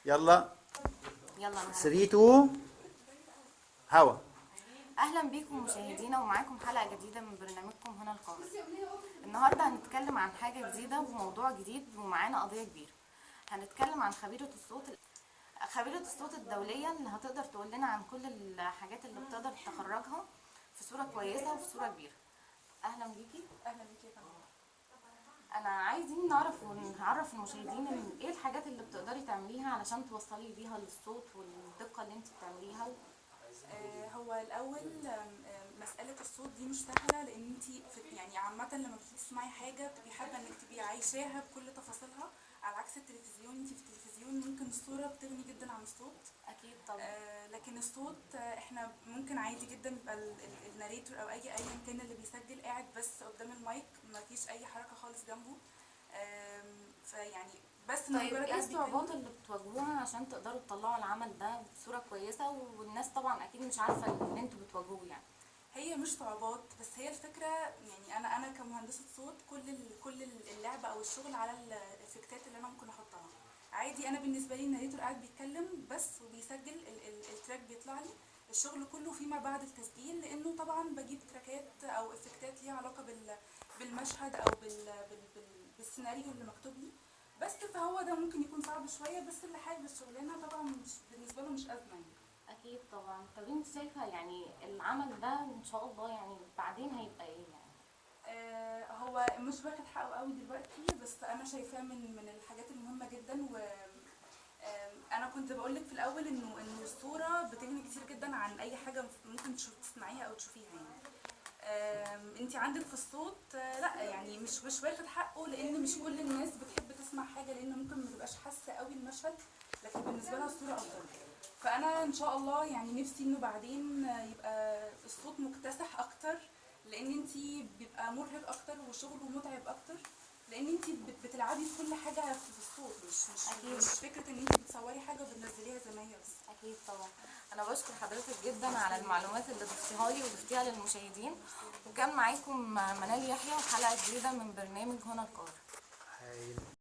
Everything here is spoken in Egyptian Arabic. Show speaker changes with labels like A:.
A: يلا.
B: يلا نهار.
A: 3 2 هوا.
B: اهلا بيكم مشاهدينا، ومعاكم حلقة جديدة من برنامجكم هنا القاهره. النهارده هنتكلم عن حاجة جديدة وموضوع جديد، ومعانا قضية كبيرة. هنتكلم عن خبيرة الصوت الدولية اللي هتقدر تقول لنا عن كل الحاجات اللي بتقدر تخرجها في صوره كويسة وفي صوره كبيره. اهلا بيكي.
C: اهلا بيك يا فندم.
B: انا عايزين نعرف ونعرف المشاهدين إن ايه الحاجات اللي بتقدري تعمليها علشان توصلي بيها للصوت والدقه اللي انت بتعمليها.
C: هو الاول آم، آم، مسالة الصوت دي مش سهله، لان انت يعني عامة لما بتيجي تسمعي حاجة بتبقي حابة انك تبقي عايشاها بكل تفاصيلها، على عكس التلفزيون. انت في التلفزيون ممكن الصورة بتغني جدا عن الصوت.
B: اكيد طبعا.
C: لكن الصوت احنا ممكن عادي جدا يبقى ال narrator او ايا كان اللي بيسجل قاعد بس قدام المايك، ما فيش اي حركة خالص جنبه، فيعني بس إنه
B: طيب
C: مجرد
B: ايه
C: قاعد بيتكلم.
B: الصعوبات اللي بتواجهوها عشان تقدروا تطلعوا العمل ده بصورة كويسة، والناس طبعا اكيد مش عارفة اللي انتوا بتواجهوه يعني؟
C: هي مش صعوبات، بس هي الفكرة يعني انا كمهندسه صوت كل اللعبة او الشغل على ال effectات اللي انا ممكن احطها. عادي انا بالنسبة لي ال narrator قاعد بيتكلم بس وبيسجل، ال track بيطلع لي. الشغل كله فيما بعد التسجيل، لانه طبعا بجيب trackات او effectات ليها علاقة بالمشهد او بالسيناريو اللي مكتوب لي بس. فهو ده ممكن يكون صعب شويه، بس اللي حابب الشغلانة طبعا مش بالنسبة له مش ازمة يعني.
B: اكيد طبعا. طب انت شايفة يعني العمل ده ان شاء الله يعني بعدين هيبقى ايه يعني؟
C: هو مش واخد حقه قوي دلوقتي، بس انا شايفاه من الحاجات المهمة جدا. و انا كنت بقولك في الاول انه الصورة بتغني كتير جدا عن اي حاجة ممكن تسمعيها او تشوفيها يعني. انت عندك في الصوت لا يعني مش واخد حقه، لان مش كل الناس بتحب تسمع حاجه، لان ممكن ما تبقاش حاسه قوي المشهد، لكن بالنسبة لها الصورة افضل. فانا ان شاء الله يعني نفسي انه بعدين يبقى الصوت مكتسح اكتر، لان انت بيبقى مرهق اكتر وشغله متعب اكتر، لان انت بتلعبي في كل حاجة في الصوت، مش
B: أكيد.
C: مش فكرة ان انت بتصوري حاجة وبتنزليها زي ما هي بس.
B: اكيد طبعا. انا بشكر حضرتك جدا على المعلومات اللي ضفتيها لي وضفتيها للمشاهدين، وكان معاكم منال يحيى وحلقة جديدة من برنامج هنا القاهرة.
A: هايل.